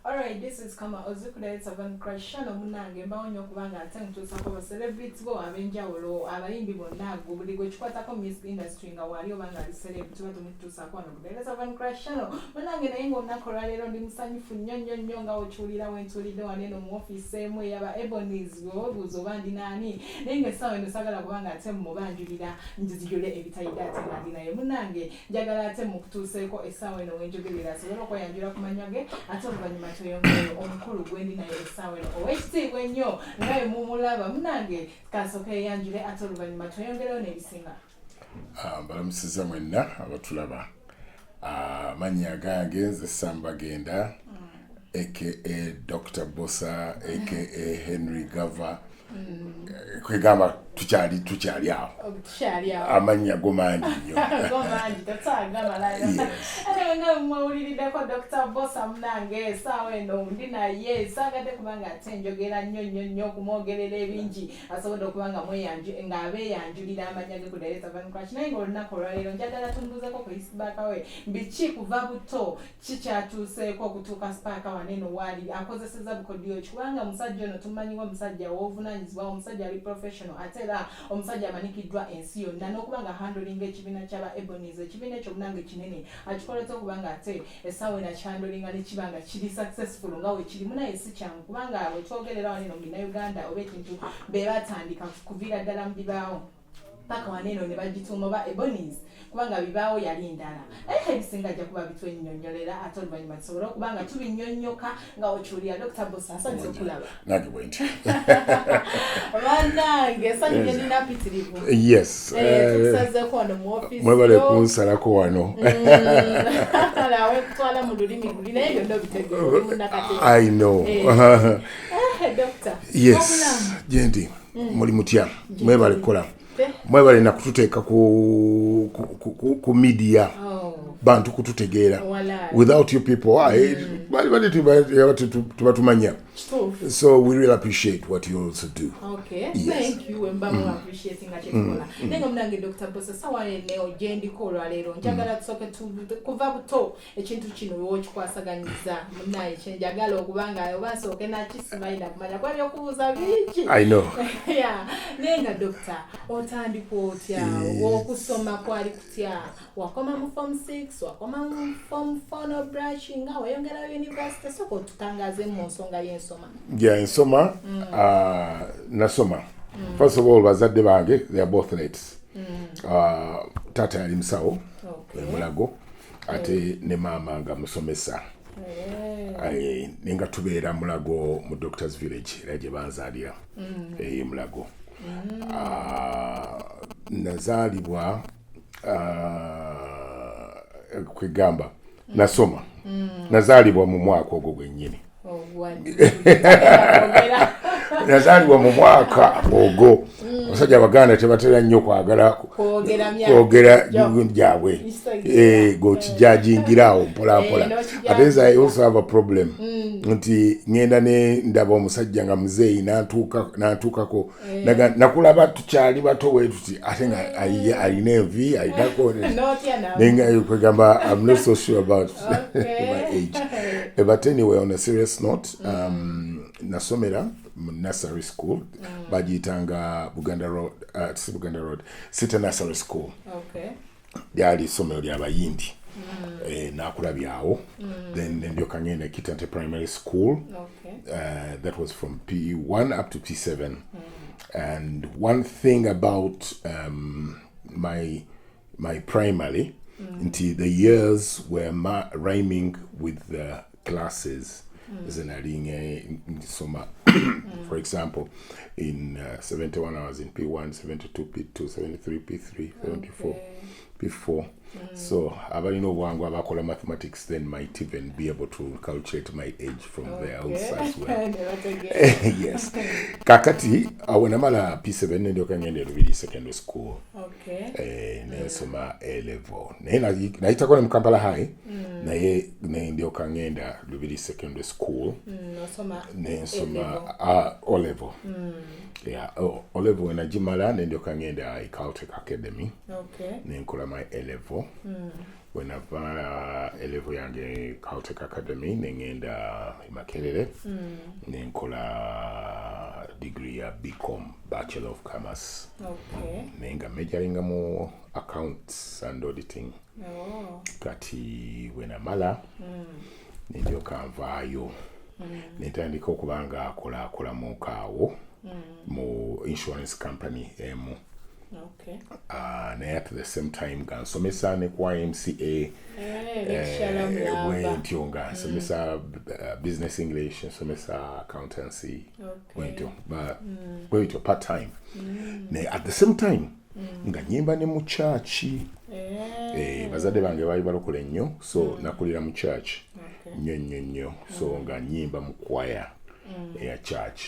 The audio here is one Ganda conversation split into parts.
Alright, this is Kama Ozukula Seven Crush Channel. Munange, mbawo nnyo okubanga ate nkutuusako ba celebrities bo ab'enjawulo, abayimbi bonna, gwe buli gwe kikwatako mu music industry nga waali oba nga ali celeb, tuba tumutuusaako wano ku Daily Seven Crush Channel. Munange, naye ng'olunaku olwaleero ndi musanyufu nnyo nnyo nnyo nga wekiwulira wentuulidde wano eno mu ofiisi emu eyaba Ebonies. Gwe weebuuza oba ndi naani, naye ng'essaawa eno saagala kubanga ate mubanjulira njizijule ebitayidde ate nga ndi naye. Munange, njagala ate mukutuuseeko essaawa eno wenjogerera asobole okweyanjula ku mannya ge, ate oluvannyuma tweyongereyo omukulu gwendi naye essaawa eno, ow'ekitiibwa ennyo nga bwe mumulaba. Munange, kansooke yeyanjule, ate oluvannyuma tweyongereyo n'ebisinga. Ah, mbalamusiza mwenna abatulaba. Ah, amannya gange nze Sambagenda, aka Dr Bosa, aka Henry Gava. Kwegamba tukyali awo. Tukyali awo. Amannya go mangi nnyo. Go mangi, tosagamalayo. Yes. Ate nga mwawuliriddeko Dr Bosa. Munange, essaawa eno ndi naye, saagadde kubanga ate njogera nnyo nnyo nnyo okumwogerera ebingi, asobodde okuba nga ng'abeeyanjulira amannya ge ku Daily Seven Crush. Naye ng'olunaku olwaleero njagala tumubuuzeko ku isibaka we biki kuva buto, kikyatuuseeko okutuuka sipaaka wano eno waali, akozeseza bukodyo ki, kubanga omusajja ono tumanyiwo omusajja w'obuvunaanyizibwa, omusajja ali professional, ate era omusajja amanyikiddwa ensi yonna n'okuba nga handlinga ekibiina ky'aba Ebonies. Ekibiina ekyo, munange, kinene, akikoleta okuba nga ate essaawa eno akihandlinga ne kiba nga kiri successful nga wekiri. Munaye, si kyangu, kubanga bwe twogerera wano eno mu Bannayuganda oba ekintu be batandika kuviira ddala mu bibaawo paka wano eno ne bagituuma oba Ebonies, kubanga bibaawo yali ndala. Naye ebisinga ajja kuba bitwennyonnyolera, ate oluvannyuma tusobole okuba nga tubinnyonnyoka nga okiwulira. Dr Bosa, asanyusa okulaba. Nange bwe nti. Bannange, essanyu lye nina mpitirivu. Yes. Tukusazeeko wano mu ofiisi. Mwebale yo. Kunsalako wano. Nawe kutwala mu lulimi luli, naye byonna obitegeera, oli munnakateeka. I know. Doctor. Yes. Obulamu? Gyendi, muli mutya? Mwebale kukola, mwebale nakututeeka ku media, Oh, bantu kututegeera. Walai. Without you people, bali tuba tumanya. Kituufu. So we really appreciate what you also do. Okay, Yes. thank you. Wemba mu appreciating nga kyetukola. Naye nga munange Dr. Bosa, sawa eno gyendiko olwaleero njagala tusooke kuva buto ekintu kino wokikwasaganyiza. Munaye, kyenjagala okuba nga oba nsooke nakisimanyi nakumanya kuba ebyokubuuza bingi. I know. Yeah. Naye nga dokita, otandika otya? Okusoma kwali kutya? Wakoma mu form 6, wakoma mu form 4 no brushing, nga weyongera university? Sooka otutangaze mu nsonga y'ensoma. Ja, nsoma, nasoma. First of all, bazadde bange, they are both late. Taata yali musawo e Mulago, ate ne maama nga musomesa. Nenga tubeera Mulago mu Doctors Village, era gye banzaalira e Mulago. Nazaalibwa, kwegamba nasoma, nazaalibwa mu mwaka ogwo gwennyini. Nazaalibwa mu mwaka ogwo. Abasajja Abaganda tebatera nnyo kwagala Kwogera myaka. Kwogera Jo. gyabwe. Kitegeera. Gokijajingirawo mpola mpola. N'okijajinga. Ate nze I also have a problem nti ngenda ne ndaba omusajja nga muzeeyi nantuukako. Nakulaba tukyali bato bwe tuti, ate nga alina envi, alinako N'otya nawe. nenga kwegamba I'm not so sure about my age. But anyway, on a serious note, nasomera mu nursery school bagiyitanga Buganda Road, si Buganda Road, City Nursery School. Lyali ssomero lyabayindi. Nakulabyawo, then nendyoka ngenda Kitante Primary School. That was from P1 up to P7. And one thing about my primary, nti the years were rhyming with the classes zenali nsoma. For example, in 71 I was in P1, 72 P2, 73 P3, 74 P4. So abalina obwangu abakola mathematics then might even be able to calculate my age from there also as well. Ne bategeera. Yes. Kakati awo namala P7, nendyoka ngenda e Lubiri Secondary School. Nensoma A level, naye nayitako ne mu Kampala High, naye nendyoka ngenda Lubiri Secondary School. Osoma Nensoma A-level. O level. Yeah, O level nagimala, nendyoka ngenda e Caltech Academy, nenkola my A level. Bwenava A level yange Caltech Academy, nengenda e Makerere, nenkola degree ya BCom, Bachelor of Commerce, naye nga majoringa mu accounts and auditing. Kati bwenamala, nendyoka nvaayo, nentandika okuba nga akolakolamuko awo mu insurance company emu. Naye at the same time nga nsomesa ne ku YMCA. Lecturer mulamba. Bwentyo nga nsomesa business English, nsomesa accountancy. Bwentyo bwentyo part time, naye at the same time nga nyimba ne mu church. Bazadde bange baali balokole nnyo, so nakulira mu church nnyo nnyo nnyo, so nga nyimba mu choir eya church.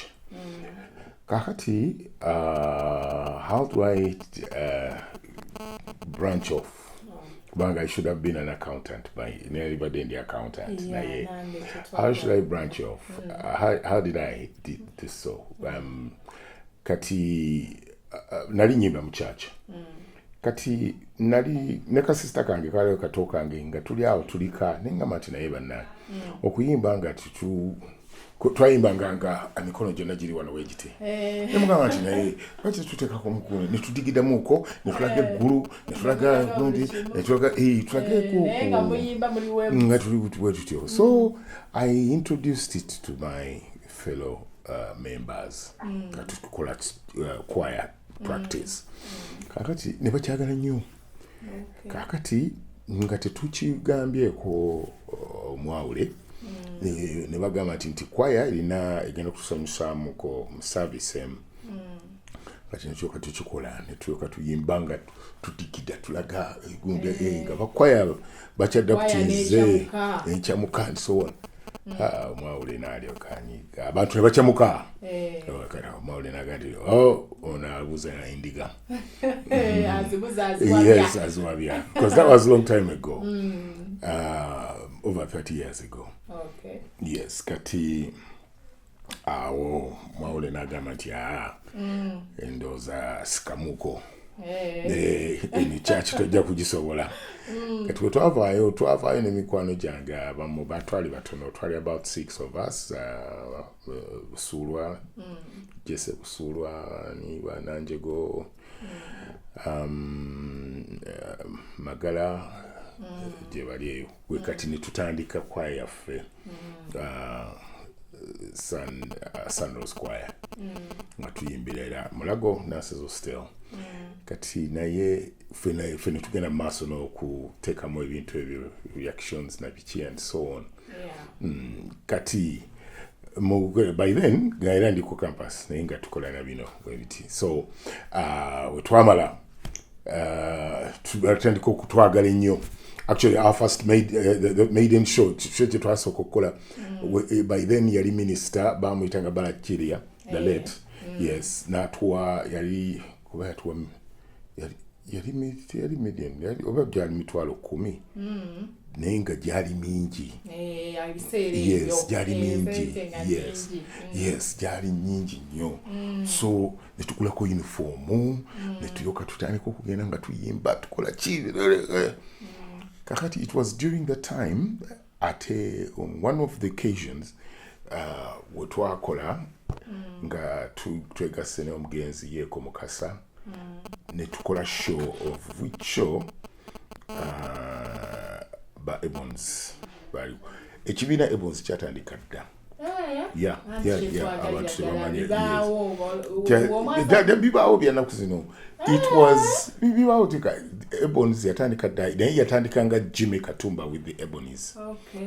Kakati how do I branch off? Kubanga I should have been an accountant by nalibadde ndi accountant. Yeah, naye nange how should I kyetwagala. branch off? How did I did this? So kati nali nyimba mu church. Kati nali ne kasisita kange kaliwo, kato kange, nga tuli awo tulika, neŋŋamba nti naye bannange, okuyimba nga twayimbanga nga emikono gyonna giri wano wegiti. Nemugamba nti naye lwaki tuteekako mukulu netudigidamuko, netulaga eggulu, netulaga gundi, netulaga tulageko. Naye nga muyimba muli we Nga tuli bwe tutyo. So I introduced it to my fellow members nga tukola choir practice. Kakati ne bakyagala nnyo. Kakati nga tetukigambyeko omwawule, ne bagamba nti kwaya erina egenda kutusanyusaamuko mu service emu. Kati netulyoka tukikola, netulyoka tuyimba nga tudigida, tulaga egundi, nga bakwaya bakyadaptinze. N'ekyamuka. Enkyamuka and so on. Ah, omwawule naalyoka anyiga, abantu ne bakyamuka. Kati omwawule naga nti, "Oh, ono abuuza endiga." Azibuza aziwabya. Yes, aziwabya, because that was a long time ago, over 30 years ago. Yes, kati awo mwawule n'agamba nti, "Aa, endowooza sikamuko. Eno kyaki tojja kugisobola." Kati bwe twavaayo n'emikwano gyange abamu, batwali batono, twali about six of us, Busuulwa, Jese Busuulwa, ni Bananjego, Magala, gye bali eyo. Bwe kati ne tutandika kwaya yaffe, Sunrose Choir, nga tuyimbira era Mulago Nurses Hostel. Kati naye ffe ne tugenda mu maaso n'okuteekamu ebintu ebyo, reactions na biki and so on. Kati by then nga era ndi ku campus, naye nga tukola na bino bwe biti. So we twamala, batandika okutwagala ennyo. Actually, our first the maiden show kye twasooka okukola, by then yali minister, bamuyitanga Balaam Kirya, the late, yes, n'atuwa, yali kuba yatuwa yali million, yali oba gyali 100,000, naye nga gyali mingi. Ebiseera Yes, ebyo. gyali mingi. Sente nga Yes. nyingi. Yes, gyali nyingi nnyo. So netugulako uniformu, netulyoka tutandika okugenda nga tuyimba, tukola ki. Kakati it was during the time, ate on one of the occasions, wetwakola nga twegasse n'omugenzi Yeeko Mukasa, ne tukola show, of which show ba Ebons baliwo. Ekibiina Ebons kyatandika dda. Yeah, abantu tebamanyi, yes. Bibaawo byanaku zino, it was bibaawo tika. Ebons yatandika dda, naye yatandika nga Jimmy Katumba with the Ebonies.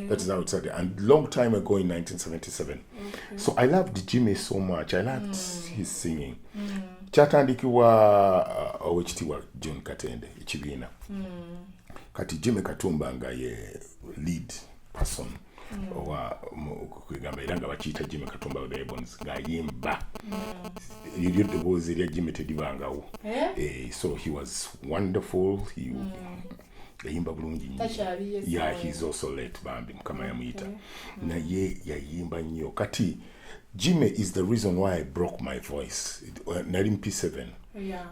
That is how it started, and long time ago in 1977. So I loved Jimmy so much, I loved his singing. Kyatandikibwa Owekitiibwa John Katende ekibiina. Kati Jimmy Katumba nga ye lead person owa kwegamba, era nga bakiyita Jimmy Katumba with the Ebonies, ng'ayimba eryo eddoboozi erya Jimmy teribangawo. So he was wonderful, he yayimba bulungi nnyo. Takyaliyo Yeah, essaawa. He's also late, bambi, Mukama yamuyita, naye yayimba nnyo. Kati Jimmy is the reason why I broke my voice. Nali mu P7.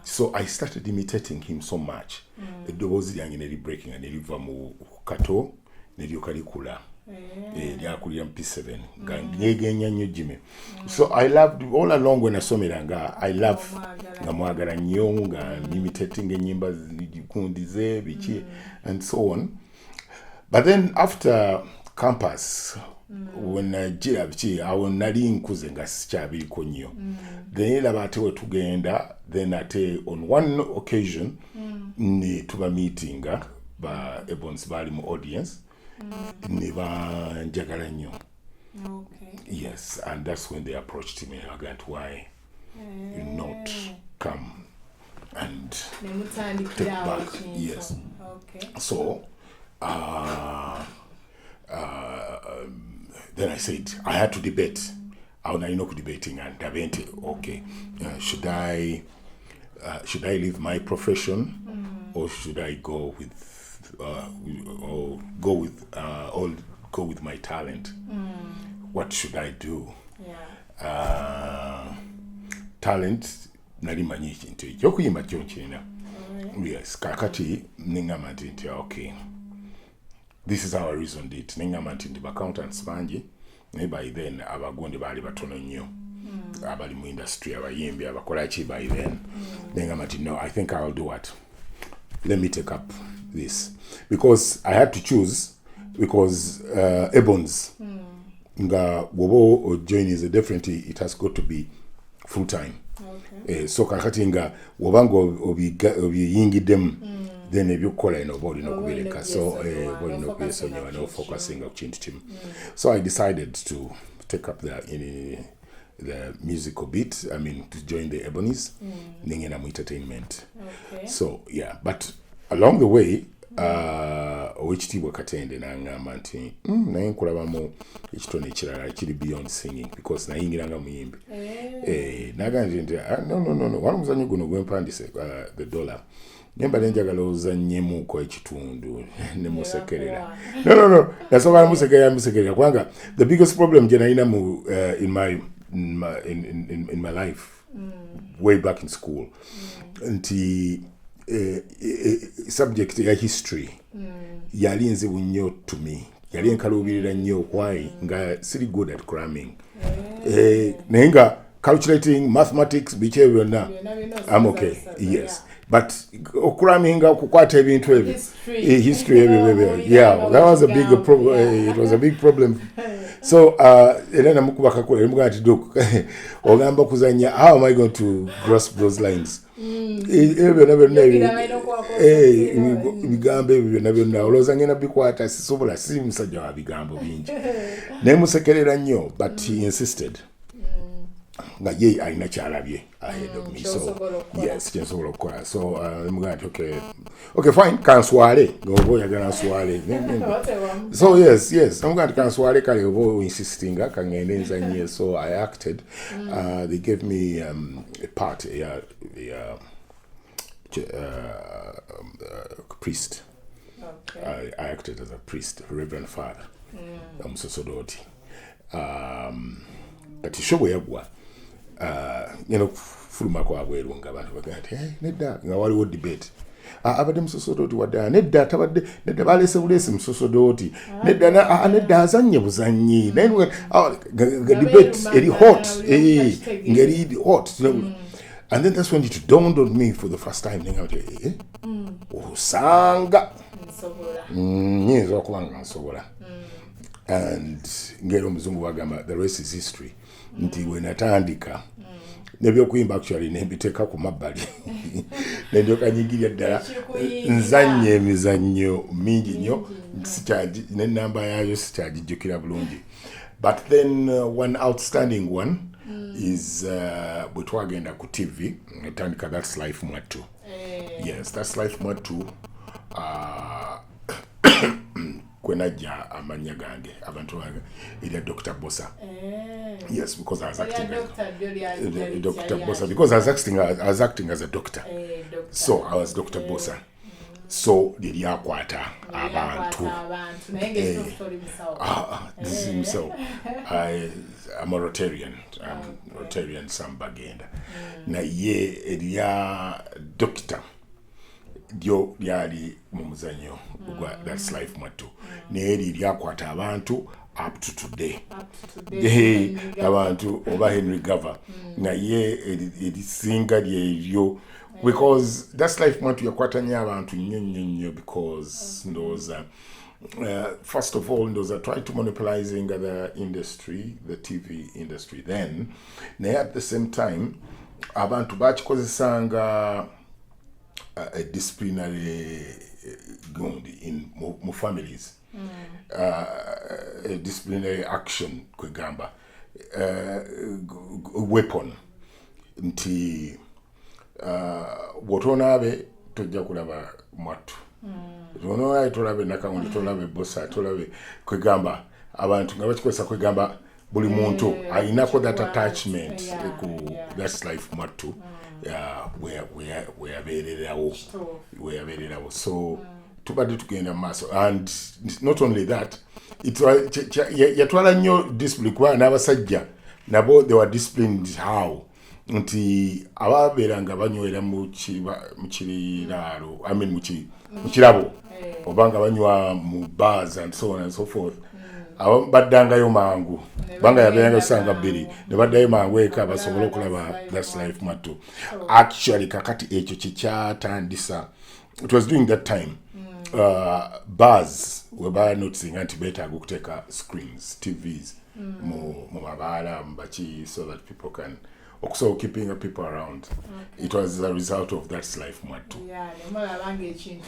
So I started imitating him so much, eddoboozi lyange ne libreakinga ne liva mu kato ne lyoka likula. Lyakulira mu P7 nga nyegenya nnyo Jimmy. So I loved all along when nasomera nga I love Omwagala. Nga mwagala nnyo, nga imitating ennyimba gundi ze biki and so on. But then after campus, when najira biki, awo nali nkuze nga sikyabiriko nnyo. Then laba ate wetugenda, then ate on one occasion ne tuba meetinga, ba Ebonies baali mu audience ne banjagala nnyo. Yes, and that's when they approached me again, why not come and Ne mutandikira awo take back, ekintu. Yes. So then I said I had to debate. Awo nalina okudebating and ndabe nti okay, should I leave my profession or should I go with or go with or go with my talent? What should I do? Talent nali manyi ekintu ekyokuyimba kyo nkirina. Yes, kakati neŋŋamba nti okay, this is how I reasoned it. Neŋŋamba nti accountants bangi, naye by then abagundi baali batono nnyo abali mu industry, abayimbi abakola ki by then. Neŋŋamba nti no, I think I'll do what, let me take up this, because I had to choose, because Ebonies nga bw'oba ojoin is a different, it has got to be full time. So kakati nga bw'oba nga obiyingiddemu, then ebyokukola eno oba olina Oba olina okubireka. So obyesonyiwa, oba olina n'ofocusinga okwesonyiwa ku n'ofocusinga ku kintu kimu. So I decided to take up the musical bit, I mean, to join the Ebonies, nengenda mu entertainment. So yeah, but along the way, Owekitiibwa Katende n'aŋŋamba nti naye nkulabamu ekitone ekirala ekiri beyond singing, because nayingiranga muyimbi. N'agamba nti ah, no, no, no, no. Wali omuzannyo guno gwempandise, The Dollar, naye mbadde njagala ozannyemuko ekitundu. Nemusekerera. No, no, no, nasooka namusekerera, musekerera, kubanga the biggest problem gye nalina mu in my, in my, in, in, in my life way back in school nti subject ya history yali nzibu nnyo to me, yali enkaluubirira nnyo. Why? Nga siri good at cramming, naye nga calculating, mathematics, biki ebyo byonna, Byonna byonna I'm okay. osobola. Yes, but ocramminga, okukwata ebintu ebyo, History. History ebyo ebyo, yeah, that was a big problem. It was a big problem. So era namukuba kakula nemugamba nti dok, ogamba kuzanya, how am I going to grasp those lines? Ebyo byonna byonna ebyo, Jjukira balina okuwako ebigambo ebyo byonna byonna olowooza ngenda bikwata? Sisobola, si musajja wa bigambo bingi. Naye musekerera nnyo, but he insisted nga ye alina kyalabye ahead of me, so Ky'osobola okukola. Yes, kyensobola okukola. So nemugamba nti okay, fine, kanswale, oba oyagala nswale. So yes, namugamba nti kanswale, kale oba insistinga, kangende nzanye. So I acted. They gave me a part, a priest. I acted as a priest, a reverend father, omusosodoti. Kati show bwe yaggwa, ngenda okufulumako abweru nga abantu bagamba nti "Hey, nedda," nga waliwo debate. "Ah, abadde musosodoti wadde, ah, nedda tabadde, nedda balese bulesi musosodoti, nedda ah, nedda azannye buzannyi." Naye ah, nga debate eri hot, ngeri hot. And then that's when it dawned on me for the first time, nenga nti osanga Nsobola. Nyinza okuba nga nsobola. And ngeri omuzungu bagamba, the rest is history, nti we natandika nebyokuyimba actually nembiteeka ku mabbali, nendyoka nyingirya ddala Ekikuyingira. Nzanya emizannyo mingi nnyo, nenamba yaayo sikyagijjukira bulungi. But then one outstanding one is bwe twagenda ku TV etandika That's Life Mwattu. Yes, That's Life Mwattu, kwenajja amannya gange abantu bange erya Dr Bosa. Yes, because I was acting Erya Dr. lyo Dr lyali Bosa, because I was acting as a doctor. Doctor. So I was Dr Bosa. So lyeryakwata abantu. Ah, ah, this is musawo. I'm a Rotarian. I'm Rotarian Sam Bagenda. Naye erya doctor lyo lyali mu muzanyo gwa That's Life Mwattu, naye eryo lyakwata abantu up to today. Abantu oba Henry Gava, naye erisinga lyeryo because That's Life Mwattu yakwata nnyo abantu nnyo nnyo nnyo, because ndowooza first of all ndowooza try to monopolizing the industry, the TV industry then, naye at the same time abantu bakikozesanga a disciplinary gundi in mu families, a disciplinary action, kwegamba weapon nti bw'otonaabe tojja kulaba Mwattu, tonaabe tolabe Nakawundi, tolabe Bosa, tolabe, kwegamba abantu nga bakikozesa, kwegamba buli muntu ayinako that attachment ku That's Life Mwattu weyabeererawo, weyabeererawo. So tubadde tugenda mu maaso, and not only that, yatwala nnyo discipline kuba n'abasajja nabo they were disciplined. How? Nti ababeera nga banywera mu kiriraalo, I mean mu kirabo, oba nga banywa mu bars and so on and so forth, abamu baddangayo mangu, kubanga yabeeranga sanga 2, ne baddayo mangu eka basobole okulaba That's Life Mwattu. Actually kakati ekyo kyekyatandisa, it was during that time bars we banoticinga nti beetaaga okuteeka screens, TVs mu mabaala, mu baki, so that people can okusobola keeping people around. It was a result of That's Life Mwattu. Nemulaba ngaekintu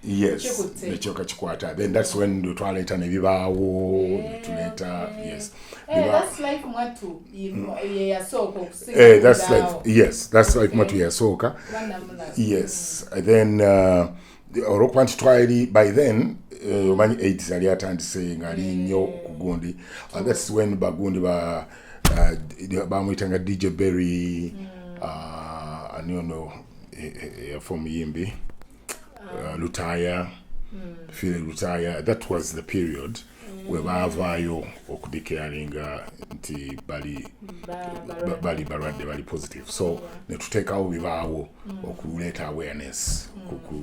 Yes. Kikutte. Nekyoka kikwata. Then that's when twaleeta nebibaawo, netuleeta, yes. That's Life Mwattu ye yasooka. That's Life, yes, That's Life Mwattu yasooka. Yes, then olwokuba nti twali by then omanyi AIDS yali atandise ngaali nnyo ku gundi, and that's when bagundi ba bamwyitanga DJ Berry, ani ono yafa omuyimbi, Lutaya, Philly Lutaya. That was the period we baavaayo okudeclaringa nti bali bali balwadde, bali positive. So netuteekawo bibaawo okuleeta awareness,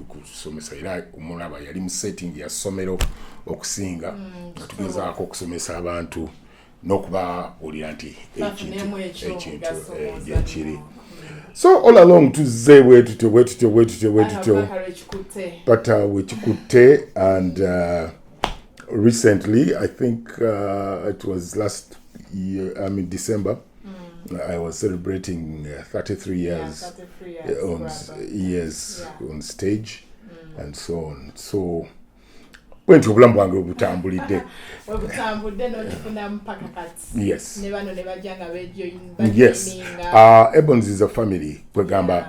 kusomesa. Era omulaba yali mu setting ya ssomero okusinga, nga tugezaako okusomesa abantu n'okubabuulira nti Bafunemu ekintu ekyomugaso mu gyekiri. So all along tuzze bwe tutyo, bwe tutyo, bwe tutyo, bwe tutyo Paka lwekikutte. But wekikutte, and recently, I think it was last year, I mean December, I was celebrating 33 years 33 years, on bravo. Years on stage and so on. So bwentyo obulamu bwange bwebutambulidde. Webutambudde n'okifunamu paka kati. Yes. Ne bano ne bajja nga Yes. bejoininga. Ebonies is a family, kwegamba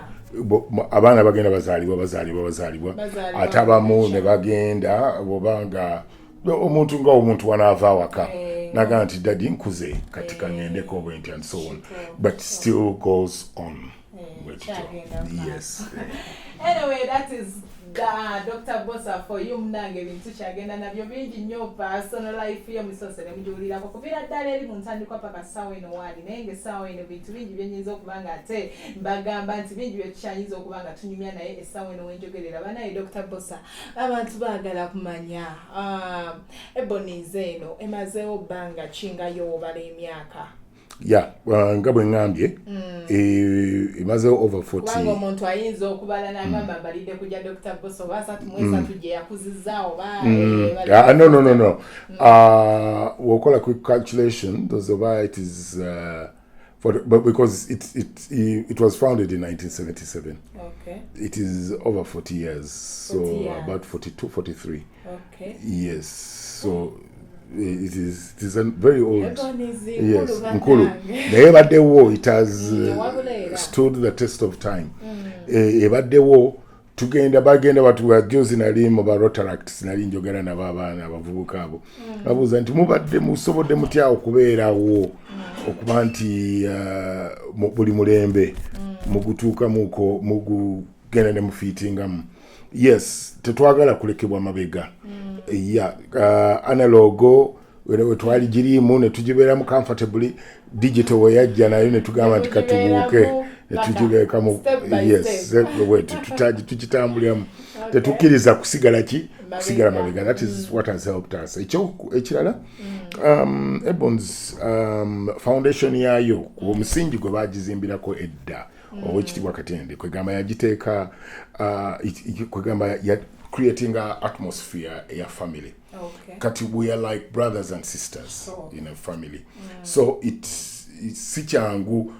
abaana bagenda bazaalibwa, bazaalibwa, bazaalibwa. Bazaalibwa, Ate abamu bakya. ne bagenda, bwobanga omuntu nga omuntu wanaava awaka nagaa nti, "Daddy, nkuze, kati kaŋŋendeko bwe nti," and so on, but still goes on bwe tutyo. Kyagenda mu maaso. Yes. Anyway, that is Dr. Bosa for you. Munange, ebintu kyagenda nabyo bingi nnyo. Personal life yo misose ne mugiwulirako kuviira ddala eri mu ntandikwa paka ssaawa eno waali, naye nga essaawa eno bintu bingi byenyinza okuba nga ate mbagamba nti bingi byetukyayinza okuba nga tunyumya, naye essaawa eno wenjogerera banaye Dr. Bosa, abantu baagala kumanya Ebonies eno emazeewo bbanga ki nga yoobala emyaka? Yeah, nga bwe ŋŋambye, emazeewo over 40. Kubanga omuntu ayinza okubala n'agamba mbalidde kujja Dr. Bosa oba 33 gye yakuzizza oba Ah, no. Wokola quick calculation, those oba it is for, but because it was founded in 1977. It is over 40 years, so 40 years. About 42, 43. Yes, so it is a very old. Ebonies Yes, nkulu. nkulu. Bannange. Naye ebaddewo, it has Wabula era. Stood the test of time. Ebaddewo, tugenda bagenda batuwa. Juzi nali mu ba Rotaracts, nali njogera nabo, abaana abavubuka abo, babuuza nti mubadde musobodde mutya okubeerawo, okuba nti buli mulembe mugutuukamuko, mugugenda ne mufiitingamu. Yes, tetwagala kulekebwa mabega. Yeah, analog we twali girimu ne tugibeeramu comfortably. Digital we yajja nayo ne tugamba nti katubuuke ne tugibeekamu. Yes, tukitambuliramu, tetukkiriza kusigala ki, kusigala mabega. That is what has helped us. Ekyo ekirala, Ebonies, foundation yaayo, ku omusingi gwe bagizimbirako edda, Owekitiibwa Katende, kwegamba yagiteeka, kwegamba ya creating a atmosphere eya family. Kati we are like brothers and sisters in a family. So it si kyangu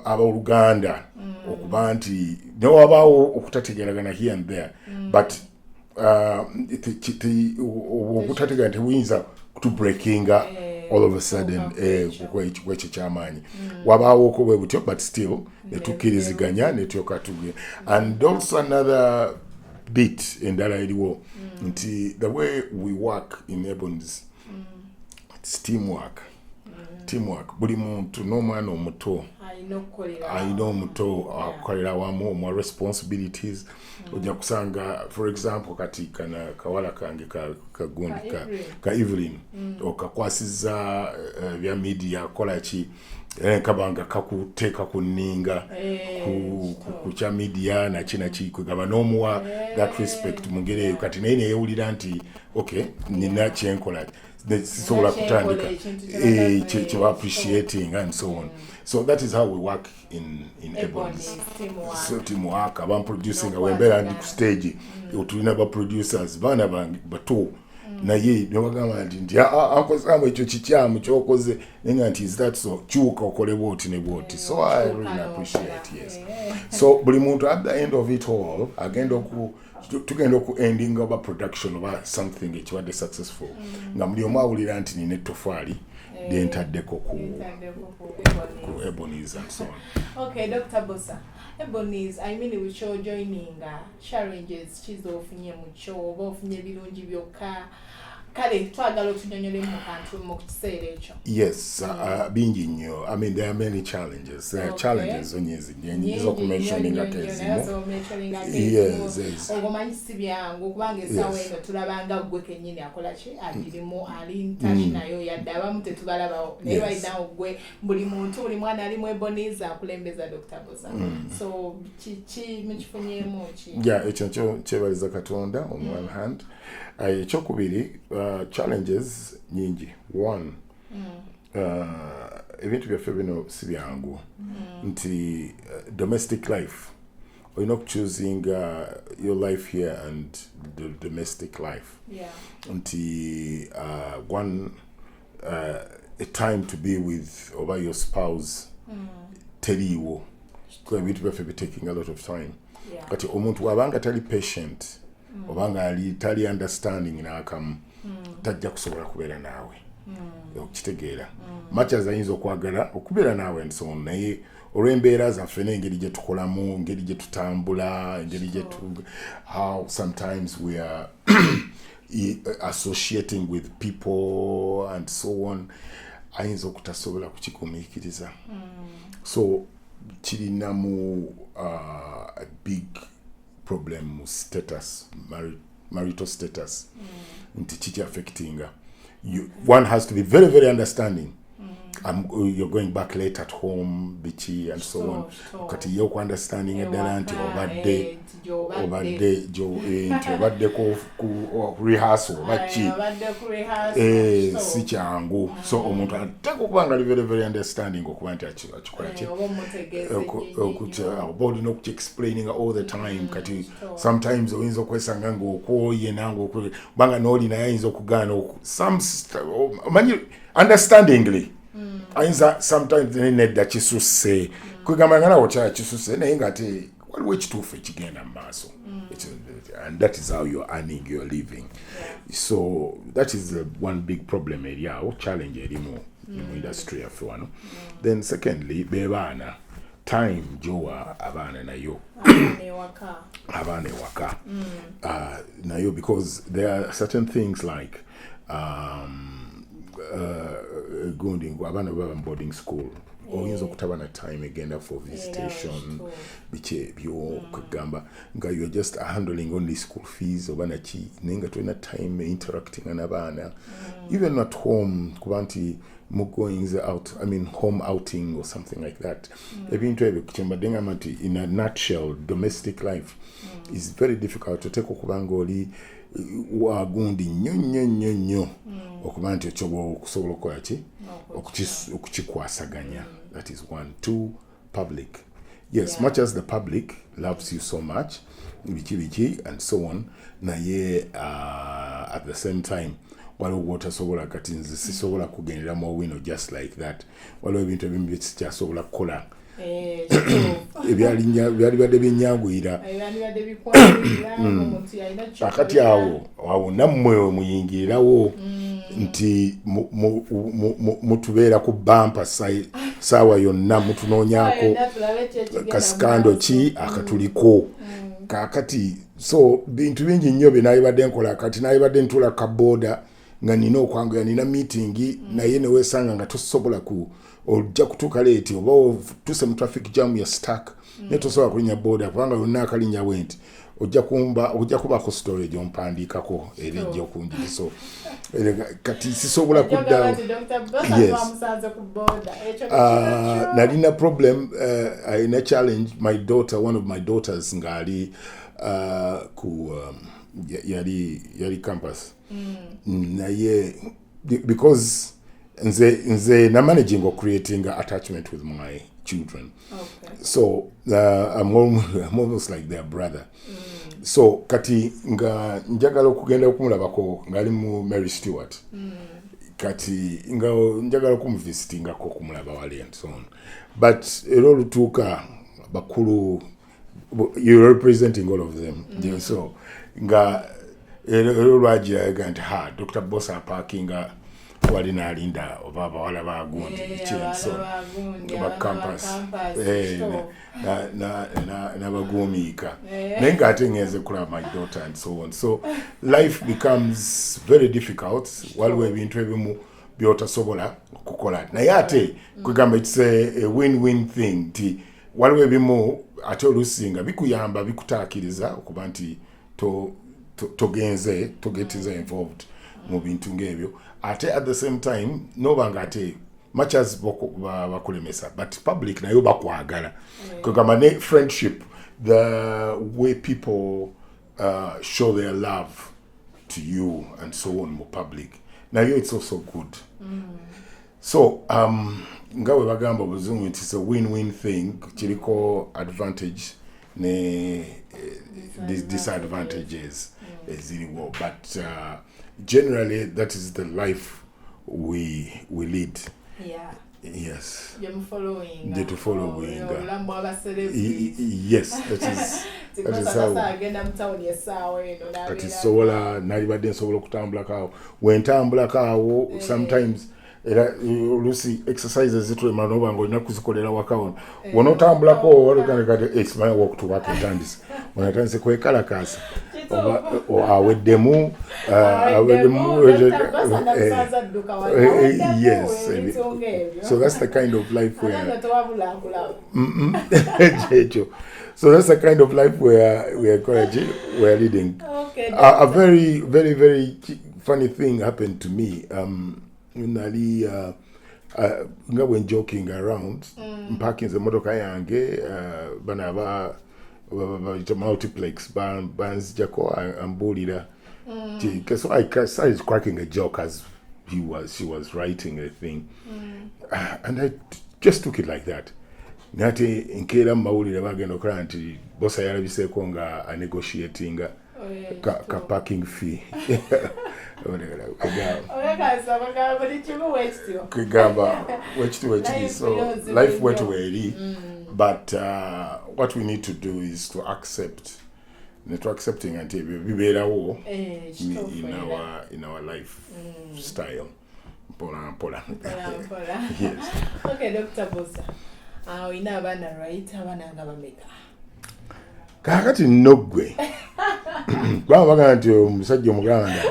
abooluganda okuba nti newabaawo okutategeragana here and there, but obutategerana tebuyinza kutubreakinga all of a sudden kwekyo kyamaanyi. Wabaawoko bwe butyo, but still netukkiriziganya netyoka tuge. And also another bit endala eriwo nti the way we work in Ebonies, it's teamwork, teamwork. Buli muntu n'omwana omuto alina omuto akukolera wamu, omuwa responsibilities. Ojja kusanga, for example, kati kana kawala kange kagundi ka Evelyn, okakwasiza bya media, kola ki, kabanga kakuteeka ku nninga ku kya media naki naki, kwegamba n'omuwa that respect mu ngeri eyo. Kati naye neyewulira nti okay, nina kyenkola, sisobola kutandika kyeba appreciating and so on. So that is how we work in Ebonies. So teamwork, abam producing, wembeera ndi ku stage, tulina ba producers baana bange bato, naye nebagamba nti ankozamu ekyo kikyamu kyokoze, naye nga nti is that so, kyuka okole bwoti ne bwoti. So I really appreciate, yes. So buli muntu at the end of it all agenda oku tugenda oku ending oba production oba something ekibadde successful nga buli omu awulira nti nina ettofaali lyentaddeko ku Ebonies and so on. Okay, Dr. Bosa, Ebonies, I mean, with your joining, challenges kiza ofunye mukyo oba ofunye birungi byokka? Kale twagala otunyonyole mu kantu mu kiseera ekyo. Yes, bingi nnyo. I mean, there are many challenges. There are challenges onyezi nyinza okumentioningako ezimu. Yes. Ogomanyi si byangu kubanga essaawa eno tulabanga ggwe kennyini akola ki, agirimu, ali in touch nayo, yadde abamu tetubalabawo, naye right now gwe buli muntu, buli mwana ali mu Ebonies akulembeza Dr. Bosa. So kiki mukifunyeemu ki? Yeah, ekyo nkyo kyebaliza Katonda on one hand. Ekyokubiri, challenges nyingi. One, ebintu byaffe bino si byangu nti domestic life, olina okuchoosinga your life here and the domestic life, nti one, a time to be with oba your spouse teriiwo, kuba ebintu byaffe bitaking a lot of time. Kati omuntu wabanga tali patient obanga ali tali understanding n'akamu, tajja kusobola kubeera naawe, okitegeera? Much as ayinza okwagala okubeera naawe and so on, naye olw'embeera zaffe n'engeri gye tukolamu, engeri gye tutambula, engeri gye tu, how sometimes we are associating with people and so on, ayinza okutasobola kukigumiikiriza. So kirinamu a big problem mu status, marital status, nti kiki affectinga you. One has to be very very understanding. You're going back late at home, biki and so on. Kati ye okuunderstanding eddala nti obadde nti gy'obadde. Obadde nti obadde ku rehearsal oba ki. Obadde ku rehearsal, si kyangu. So omuntu ateeka okuba nga ali very very understanding okuba nti akikola ki. Oba omutegeeza ennyo. Oba olina okukiexplaininga all the time. Kati sometimes oyinza okwesanga ngaokwoye nange kubanga nooli naye ayinza okugaana omanyi, understandingly ayinza sometimes naye nedda kisusse, kwegamba nga nawe kyala kisusse, naye nga ate waliwo ekituufu ekigenda mu maaso. And that is how you're earning your living. So that is the one big problem eri awo, challenge erimu mu industry yaffe wano. Then secondly, be baana, time gyowa abaana nayo. Abaana ewaka. Abaana ewaka, nayo, because there are certain things like gundi ngu abaana baba mu boarding school. Oyinza okutaba na time egenda for visitation, kituufu. Biki ebyo, kwegamba nga you're just handling only school fees oba naki, naye nga tolina time interacting n'abaana, even at home, kuba nti mu going out, I mean, home outing or something like that. Ebintu ebyo kyembadde ngamba nti in a nutshell, domestic life is very difficult. Oteeka okuba nga oli wagundi nnyo nnyo nnyo nnyo okuba nti okusobola okukola ki, okukikwasaganya. That is one. Two, public, yes. Much as the public loves you so much, biki biki and so on, naye at the same time waliwo gwotasobola. Kati nze sisobola kugendera mu Owino just like that. Waliwo ebintu ebimu byesikyasobola kukola. Kituufu. Byali badde binyanguyira. Ebyandibadde bikwanguyira, omuntu yalina. Kakati awo nammwe we muyingirirawo nti mutubeera ku bumper saawa yonna, mutunoonyaako ka scandal ki akatuliko kakati. So bintu bingi nnyo bye nalibadde nkola. Kati nalibadde ntuula ka boda nga nina okwanguya, nina meeting, naye newesanga nga tosobola ku ojja kutuuka late oba otuse mu traffic jam ya stuck, naye tosobola kulinnya boda kubanga yonna akalinnya bwe nti ojja kubaako story gyompandiikako era ejja okunjiri. So era kati sisobola kuddawo. Yes. Bamusanze ku boda ekyo. Nalina problem, alina challenge, my daughter, one of my daughters ng'ali ku yali campus, naye because nze na managing or creating attachment with my children. So I'm almost like their brother. So kati nga njagala okugenda okumulabako ng'ali mu Mary Stewart. Kati nga njagala okumuvisitingako, okumulaba wali and so on, but era olutuuka bakulu, you're representing all of them. Yeah, so nga era olwagiraga nti ha, Dr Bosa apakinga wali n'alinda oba abawala bagundi biki and so on, ba campus. N'abaguumiika, naye ng'ate ngenze kulaba my daughter and so on. So life becomes very difficult. Waliwo ebintu ebimu by'otasobola okukola, naye ate kwegamba it's a win-win thing nti waliwo ebimu ate oluusi nga bikuyamba, bikutaakiriza okuba nti togenze togetiza involved mu bintu ng'ebyo. Ate at the same time noba nga ate much as bakulemesa, but public nayo bakwagala. Kwegamba ne friendship, the way people show their love to you and so on mu public, nayo it's also good. So nga bwe bagamba obuzungu nti it's a win-win thing, kiriko advantage ne disadvantages eziriwo, but generally that is the life we lead. Yes. Gyemufollowinga. Gye tufollowinga. Obulamu bw'aba celebrities. Yes, that is how. Agenda mu tawuni essaawa eno Kati n'abeera- sobola, nalibadde nsobola okutambulako awo wentambulako awo sometimes, era oluusi exercises zitulema noba nga olina kuzikolera waka wano wonootambulako. Kati it's my walk to work etandise, onatandise kwekalakaasa oba aweddemu. Aweddemu, Dr. Bosa namusanze adduka wano. Aweddemu, Yes. ebintu ng'ebyo. So that's the kind of life where Ate tewabula akulaba. Kyekyo. So that's the kind of life we are encouraging, we are leading. A very very very funny thing happened to me. Nali nga bwe joking around, mpakinze emotoka yange, bano aba bayita multiplex banzijako, ambuulira. So I started cracking a joke as he was she was writing a thing, and I just took it like that. Naye ate nkeera mu mawulire bagenda okulaba nti Bosa yalabiseeko nga anegotiatinga ka parking fee. Olekasa bagamba buli kimu bwekityo. Kwegamba wekiti wekiri. Life So yozi life nnyo. Bwetu weeri, but what we need to do is to accept ne to accepting nti ebyo bibeerawo Kituufu in era. our life style, mpola mpola. Mpola mpola. Yes. Okay, Dr. Bosa. Ah, olina abaana, right? Abaana nga bameka? Kaakati nno ggwe kubanga bagamba nti omusajja omuganda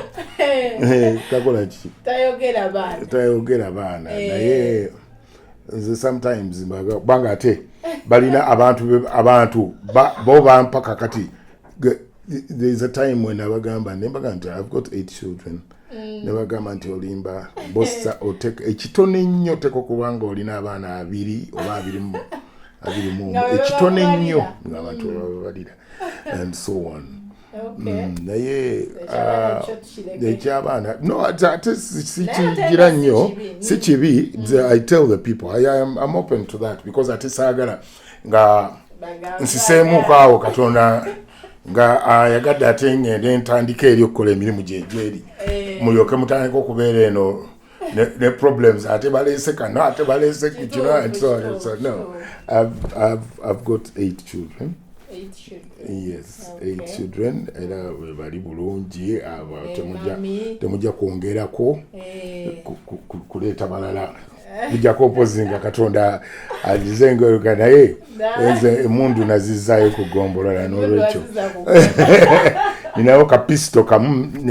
kakola ki? Tayogera baana. Tayogera baana. Naye Nze sometimes kubanga ate balina abantu bo bampa kakati. There is a time when abagamba, nembaga nti I've got eight children. Nebagamba nti olimba bossa, oteka ekitone ennyo, oteka okubanga olina abaana abiri oba abiri mu Nga be ekitone ennyo bababalira. Nga abantu bababalira and so on. Naye Ekyabaana kyo tukireke. Ekyabaana no, ate Naye ate sikigira nga si nnyo. kibi. Si kibi. I tell the people I'm open to that because ate saagala nga nsiseemuko awo Katonda nga ayagadde ate ngende ntandika eri okukola emirimu gyegyeri, mulyoke mutandika okubeera eno ne problems, ate baleese kano, ate baleese kino and so on and so on. No, I've got eight children. Eight children. Yes, eight children, era bwe bali bulungi abo. Eh, Temujja mami. temujja kwongerako kuleeta balala, mujjako mpozi nga Katonda agize ngaoyoga, naye nze emundu nazizaayo ku gombolola, n'olwekyo Waziza ku- ninawo kapisito kamu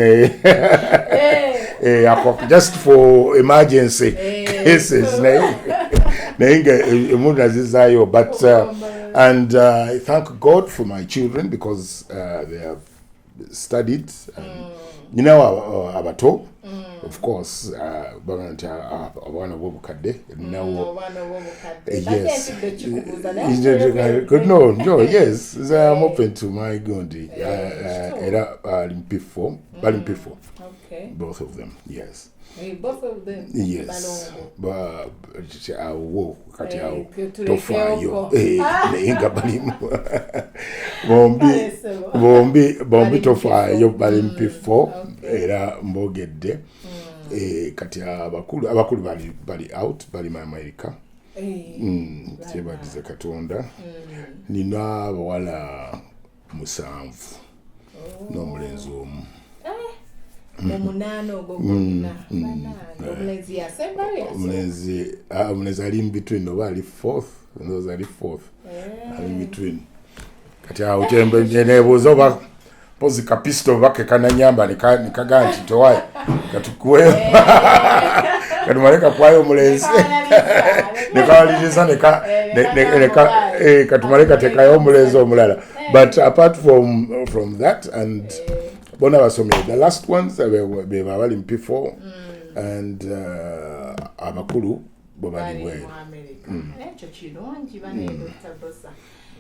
ako just for emergency cases, naye nga emundu nazizaayo, but and I thank God for my children because they have studied and ninawo abato, of course, baga nti abaana b'obukadde ninawo. Obwana obw'obukadde. Yes. Ate entidde kikubuuza, naye No, yes, so I'm open to my gundi. Era ali mu P4, bali mu P4. Both of them, yes. Both of them. Yes. Balongo. Awo kati awo Tulekeoko. tofaayo. Naye nga balimu bombi. Kale ssebo. Bombi Bali mu tofaayo. P4. Bali mu P4 era mbogedde. Kati abakulu bali out, bali mu America. Kyebalize Katonda, nina abawala musanvu n'omulenzi omu. Omunaana ogwo gwonna, bannange, omulenzi yasembayo, yasemba? Omulenzi ali in between, oba ali fourth, ndowooza ali fourth, ali in between. Kati awo kyembe nebuuza oba mpozi kapisito oba kekananyamba nekagaa nti towaayi katukuwe katumale kakwayo omulenzi nekawaliriza katumale katekayo omulenzi omulala. But apart from that, and bona basomye, the last ones beba bali mu P4 and abakulu bo bali Bali bweru. mu America. Ekyo kirungi bane, Dr. Bosa,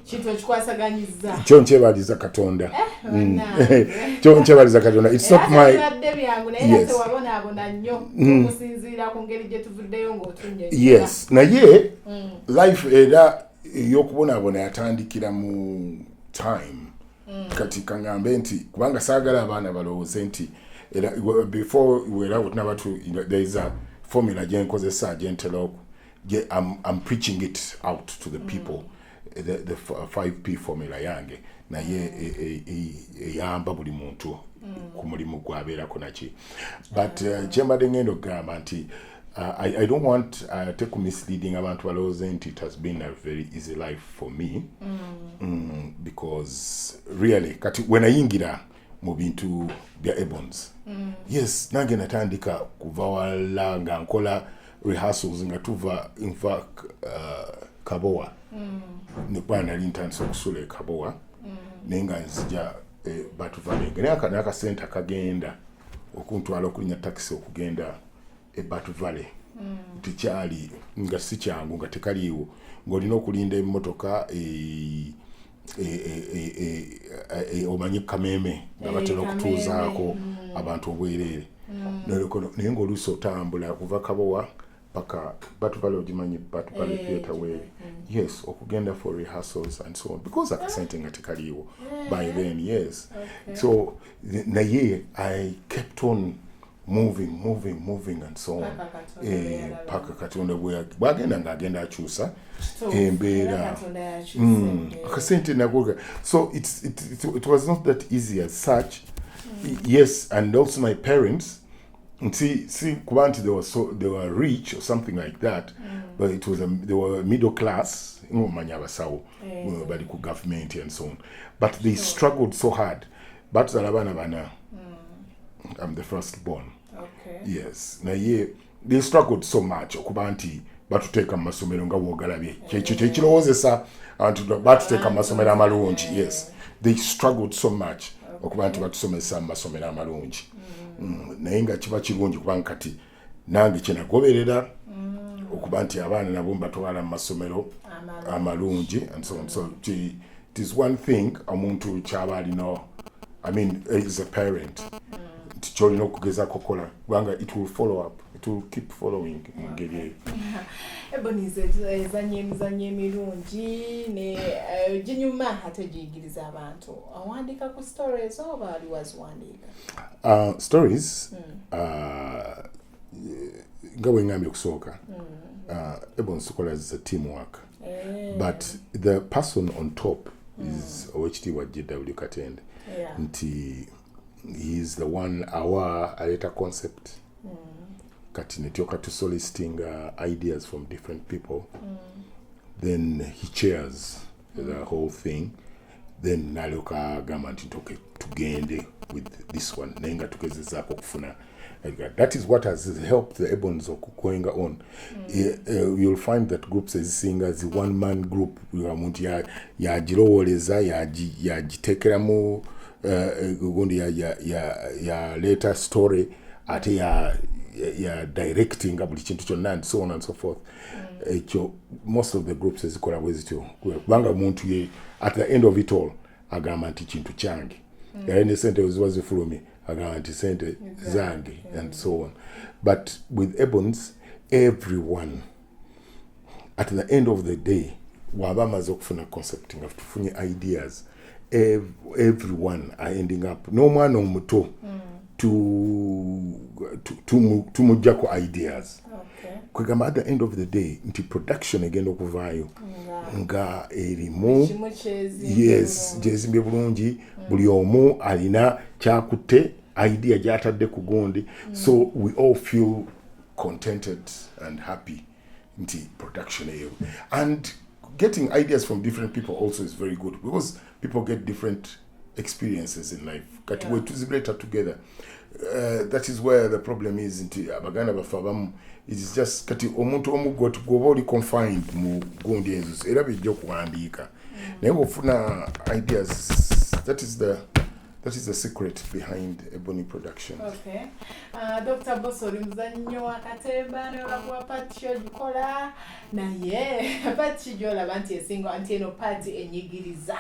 kintu ekikwasaganyiza. Kyo nkyebaliza Katonda. Bannange. Kyo nkyebaliza Katonda, it's not my Tebibadde byangu, naye era tewabonaabona nnyo okusinziira ku ngeri gye tuvuddeyo ng'otunnyonnyola. Yes, naye life era ey'okubonaabona yatandikira mu time. Kati kaŋŋambe nti kubanga saagala abaana balowooze nti era before era wetunaba there is a formula gyenkozesa gyentera I'm preaching it out to the people, the 5P formula yange, naye eyamba buli muntu ku mulimu gwabeerako naki. But kyembadde ngenda okugamba nti I don't want te ku misleading abantu balowooze nti it has been a very easy life for me, because really kati wenayingira mu bintu bya Ebons, yes, nange natandika kuva wala nga nkola rehearsals nga tuva nva Kabowa, nekuba nali ntandise okusula e Kabowa, naye nga nzija Bat Valley, naye n'akasente akagenda okuntwala okulinya takisi okugenda e Bat Valley tekyali, nga si kyangu, nga tekaliiwo, ng'olina okulinda emmotoka omanyi Kameeme nga batera okutuuzaako abantu obwereere. Naye ng'oluusi otambula kuva Kabowa paka Bat Valley, ogimanyi Bat Valley Theatre weeri, yes, okugenda for rehearsals and so on, because akasente nga tekaliiwo by then, yes. So naye I kept on moving, moving, moving and so on. Paka Katonda bwe yalaba. Paka Katonda bwagenda ng'agenda akyusa Kituufu, embeera. era Katonda yakyusa embeera. Akasente nako, so it was not that easy as such. Yes, and also my parents nti si kuba nti they were rich or something like that, but it was a, they were middle class, ng'omanyi abasawo bali ku government and so on, but they struggled so hard. Batuzala abaana bana, I'm the first born. Yes, naye they struggled so much okuba nti Batuteeka mu masomero nga bwogalabye, kyekyo kyekirowoozesa abantu, batuteeka mu masomero amalungi. Yes, they struggled so much okuba nti batusomesa mu masomero amalungi. Naye nga kiba kirungi kubanga kati nange kyenagoberera okuba nti abaana nabo mbatwala mu masomero amalungi and so on. So it is one thing omuntu kyaba alina, I mean, as a parent, nti kyolina okugezaako kukola kubanga it will follow up, it will keep following mu ngeri eyo. Ebonies ezanya emizannyo emirungi ne ginyuma ate giyigiriza abantu. Owandiika ku stories oba ali waziwandiika? Stories, nga bwe ngambye okusooka, Ebonies tukola as a teamwork, but the person on top is Owekitiibwa JW Katende, nti he is the one awa aleeta concept. Kati netyoka tusoliciting ideas from different people, then he chairs the whole thing, then nalyoka agamba nti okay, tugende with this one, naye nga tugezezaako okufuna. That is what has helped the Ebons going on. You'll find that groups ezisinga zi one man group, omuntu yagirowooleza, yagiteekeramu gundi, yaleeta story, ate ya directinga buli kintu kyonna and so on and so forth. Ekyo most of the groups ezikola bwe zityo, kubanga omuntu ye at the end of it all agamba nti kintu kyange, era ne sente ziba zifulumye agamba nti sente zange and so on. But with Ebons, everyone at the end of the day waba amaze okufuna concept nga tufunye ideas, everyone are ending up n'omwana omuto tumuggyako ideas. Kwegamba at the end of the day nti production egenda okuvaayo nga erimu kimu kyezimbye yes, bulungi. Gyezimbye bulungi, buli omu alina kyakutte, idea gyatadde ku gundi, so we all feel contented and happy nti production eyo. And getting ideas from different people also is very good because people get different experiences in life. Kati we tuzireeta together, that is where the problem is nti abaganda baffe abamu, it is just kati omuntu omu gwoba oli confined mu gundi ezo era bijja okuwandiika, naye bwofuna ideas, that is the secret behind Ebony Production. Okay. Dr. Boss, oli muzannyo wa katemba nolakuwa part ogikola, naye part ki gyolaba nti esinga, nti eno part enyigiriza,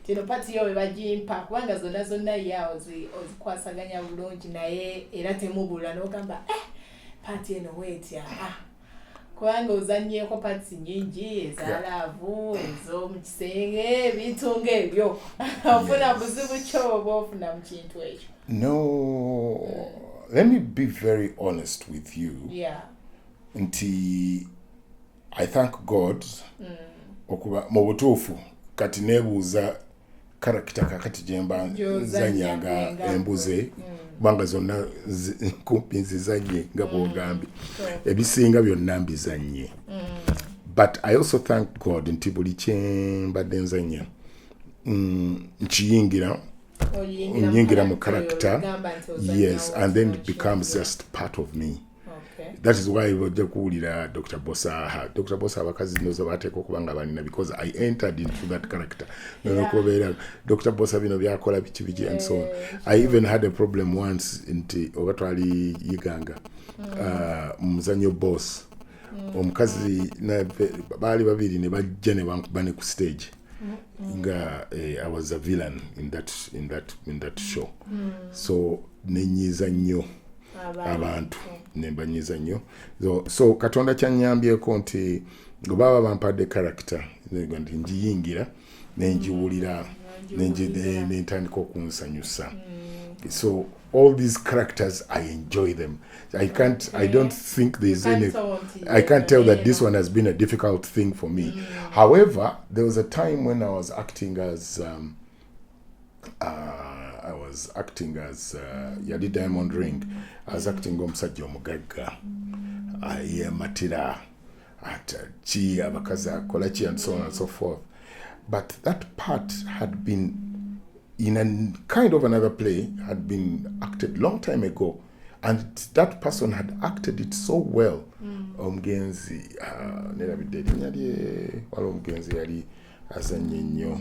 nti eno part yo bwe bagimpa, kubanga zonna zonna ye ozikwasaganya bulungi, naye era temubula n'ogamba eh, part eno weetya, ah, kubanga ozannyeeko parts nyingi eza love, ez'omu kisenge, ebintu ng'ebyo, ofuna buzibu ki oba ofuna mu kintu ekyo? No, let me be very honest with you nti I thank God okuba mu butuufu kati neebuuza character kakati gyemba gy'ozannya nzanya nga nga embuze, kubanga zonna kumpi nzizanye nga bwogambye, ebisinga byonna mbizanye. But I also thank God nti buli kyembadde nzanya, nkiyingira, Oyingira nyingira mu character character. ogamba nti ozannya Yes, and then it kino. becomes just part of me. That is why ojja kuwulira Dr. Bosa, aha, Dr. Bosa abakazi nozo bateeka okuba nga balina, because I entered into that character. Nokubeera Dr. Bosa, bino byakola biki biki and so on. I even had a problem once nti oba twali Iganga, mu muzannyo Boss, omukazi baali babiri ne bajja ne bankuba ne ku stage nga I was a villain in that show. So nenyiiza nnyo abantu, nembanyiiza nnyo. So Katonda kyanyambyeko nti bwe baba bampadde character nti ngiyingira nengiwulira, nentandika okunsanyusa. So all these characters, I enjoy them. I can't, I don't think there's any, I can't tell that this one has been a difficult thing for me. However, there was a time when I was acting as yali Diamond Ring. I was acting omusajja omugagga yematira ati ki abakazi akola ki and so on and so forth. But that part had been in a kind of another play, had been acted long time ago, and that person had acted it so well. Omugenzi, nerabidde erinnya lye. Waliwo omugenzi yali azannya ennyo.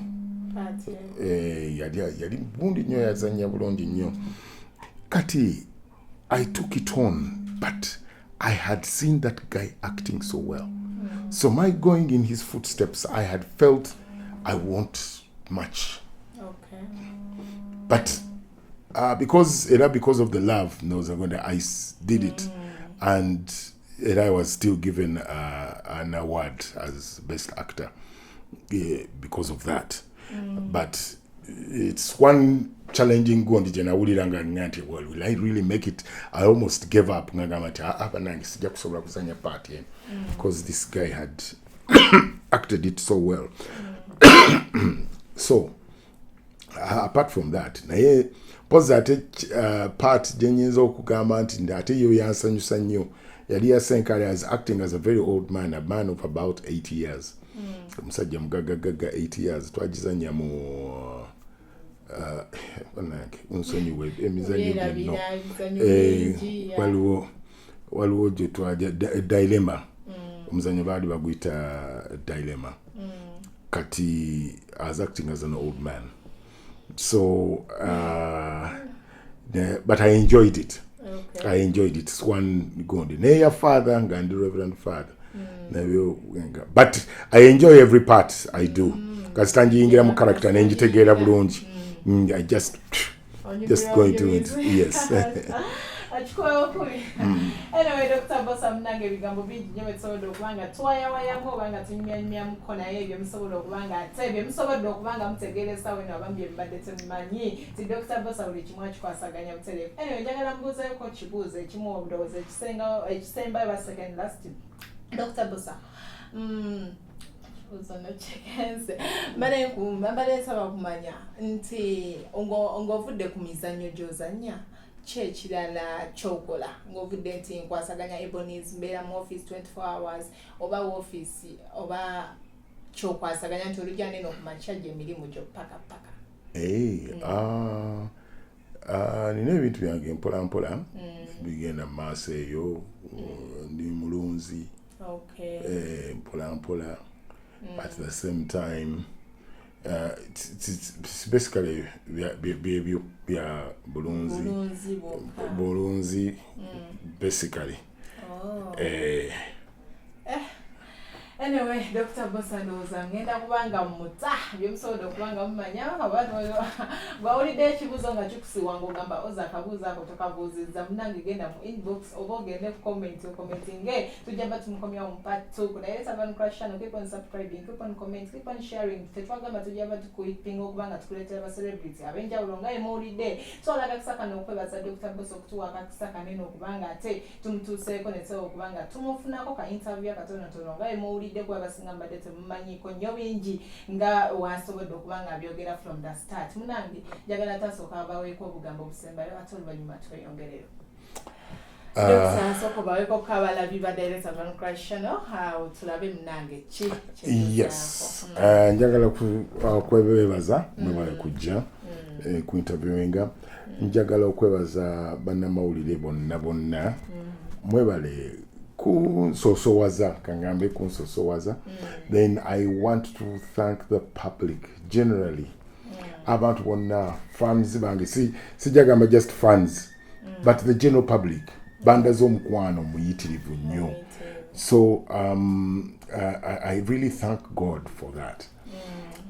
Eh, yali bulungi nnyo, yazannya bulungi nnyo. Kati I took it on, but I had seen that guy acting so well, so my going in his footsteps, I had felt I want much. But because era because of the love ndowooza gonda, I did it and era I was still given an award as best actor, yeah, because of that. But it's one challenging gundi gye nawulira nga nga nti, "Well, will I really make it?" I almost gave up nga ngamba nti, "Ah, bannange, sijja kusobola kuzanya part eno," because this guy had acted it so well. So apart from that, naye mpozi ate part gye nyinza okugamba nti ate yo yansanyusa nnyo yali ya Senkale as acting as a very old man, a man of about 80 years, omusajja mugaggagagga, 80 years. Twagizanya mu bannange, nsonyiwe emizannyo gyenno. Eh, waliwo gye twaja Dilemma. Omuzannyo baali baguyita Dilemma. Kati as acting as an old man, so but I enjoyed it. I enjoyed it. It's one gundi naye ya father nga ndi reverend father nabyo but I enjoy every part I do. Kasita njiyingira mu character nenjitegeera bulungi. I just go into it, yes. Akikubakubi. Anyway, Dr Bosa, munange, ebigambo bingi nnyo byetusobodde okuba nga twayawayamu oba nga tunyumyanyumyamuko, naye ebyo musobola okuba nga ate bye musobodde okuba nga mutegeera essaawa eno, abamu bye mubadde temumanyi ti Dr Bosa buli kimu akikwasaganya butereevu. Anyway, njagala mubuuzeeko kibuuzo ekimu, ndowooza ekisembayo ba second last. Dr Bosa, kibuuzo no kyekenze, mbadde nsaba kumanya nti ng'ovudde ku mizannyo gy'ozannya, ki ekirala kyokola ng'ovudde nti nkwasaganya Ebonies, mbeera mu office 24 hours, oba office oba kyokwasaganya nti olujja neno kumakya gye emirimu gyo paka paka? Hey, nina ebintu byange mpola mpola bigenda mu maaso eyo. Ndi mulunzi. Eh, mpola mpola. At the same time, it's basically byebyo bya bulunzi. Bulunzi bwokka? Bulunzi basically. Oh. Eh. Anyway, Dr Bosa, ndowooza ngenda kubanga muta byemusobodde okuba nga mumanya. Oba bwawulidde ekibuuzo nga kikusiwa ngaogamba oza akabuuzo ako tokabuuzizza, munange genda mu inbox oba ogende ku comment ocommentinge, tujja ba tumukomyawo mu part 2 ku Director Van Crush channel. Keep on subscribing, keep on comment, keep on sharing. Tetwagamba tujja ba tukuipinga okuba nga tukuleetera ba celebrity ab'enjawulo nga emuwulidde. Twala akakisa kano okwebaza Dr Bosa okutuwa akakisa kanene okuba nga ate tumutuuseeko nesobola okuba nga tumufunako ka interview akatonotono nga emuwulidde, kuba abasinga mbadde temumanyiiko nnyo bingi nga wasobodde okuba nga abyogera from the start. Munange, njagala tasooka abaweeko obugambo obusembayo ate oluvannyuma tweyongereyo. Sooka obaweeko kabalabi ba Director Van Crush channel awo tulabe munange ki. Yes. Njagala kwebebaza mwebale kujja ku interviewinga. Njagala okwebaza bannamawulire bonna bonna, mwebale kunsosowaza, kangambe kunsosowaza. Then I want to thank the public generally, abantu bonna, fans bange, sijagamba just fans but the general public, bandaze omukwano muyitirivu nnyo. So I really thank God for that.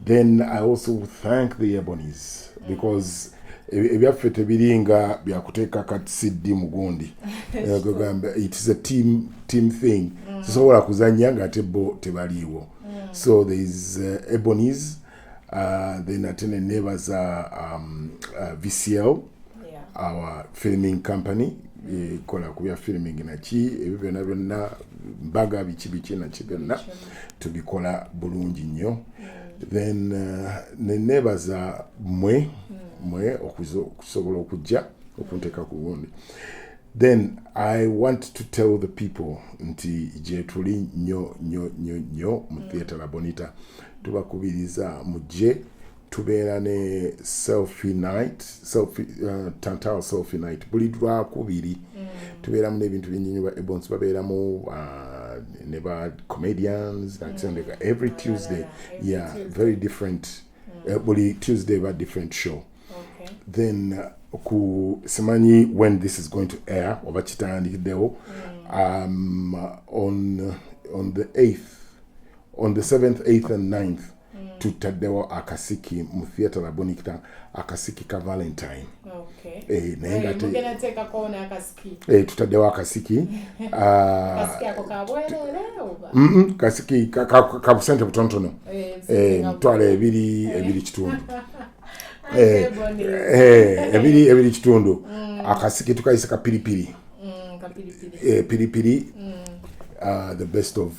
Then I also thank the Ebonies because ebyaffe tebiringa byakuteeka kati mu gundi. Kugamba, it is a team thing. Sisobola kuzanya ng'ate bo tebaliiwo. So there is Ebonies, then ate ne nebaza VCL, our filming company ekola ku bya filming naki ebyo byonna byonna, mbaga, biki biki naki byonna tubikola bulungi nnyo. Then ne nebaza mwe okusobola okujja okunteeka ku gundi. Then I want to tell the people nti gye tuli nnyo nnyo nnyo nnyo mu Theatre La Bonita. Tubakubiriza mujje, tubeera ne selfie night, selfie, tantal selfie night buli lwakubiri. Tubeeramu n'ebintu bingi nnyo, ba Ebonies babeeramu. Ne ba comedians every Tuesday. Every Yeah. Tuesday. Very different. Buli Tuesday ba different show. Then ku simanyi when this is going to air oba kitandikiddewo, on the 8th, on the 7th, 8th and 9th, tutaddewo akasiki mu Theatre Labonita, akasiki ka Valentine. Eh, naye nga Mugenda teekako n'akasiki? Eh, tutaddewo akasiki. Ah, Kasiki ako kabwerere oba? Kasiki ka busente butonotono. Eh, emitwalo ebiri, ebiri kitundu. Eh, Eh, ebiri, ebiri kitundu. Akasiki tukayise ka piripiri. Kapiripiri. Eh, piripiri, the best of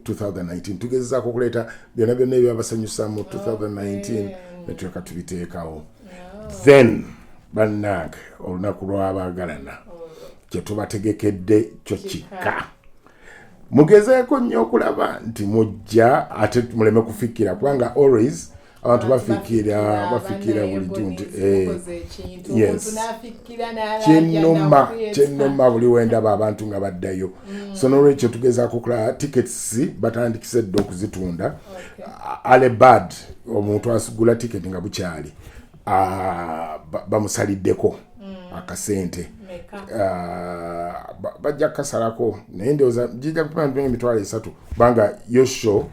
2019. Tugezezaako okuleeta byonna byonna ebyabasanyusa mu 2019 netuleka tubiteekawo. Then bannange, olunaku lw'abaagalana kyetubategekedde kyo kika. Mugezeeko nnyo okulaba nti mujja, ate muleme kufikira, kubanga always abantu bafikira, bafikira bulijjo nti yes. Kyenoma, kyenoma buli wendaba abantu nga baddayo. So nolwekyo tugezaako okulaba tickets batandikise dda okuzitunda. Early bird, omuntu asigula ticket nga bukyali, ah, bamusaliddeko akasente. Ah, bajja kukasalako, naye ndowooza gijja kupima 30,000, kubanga yo show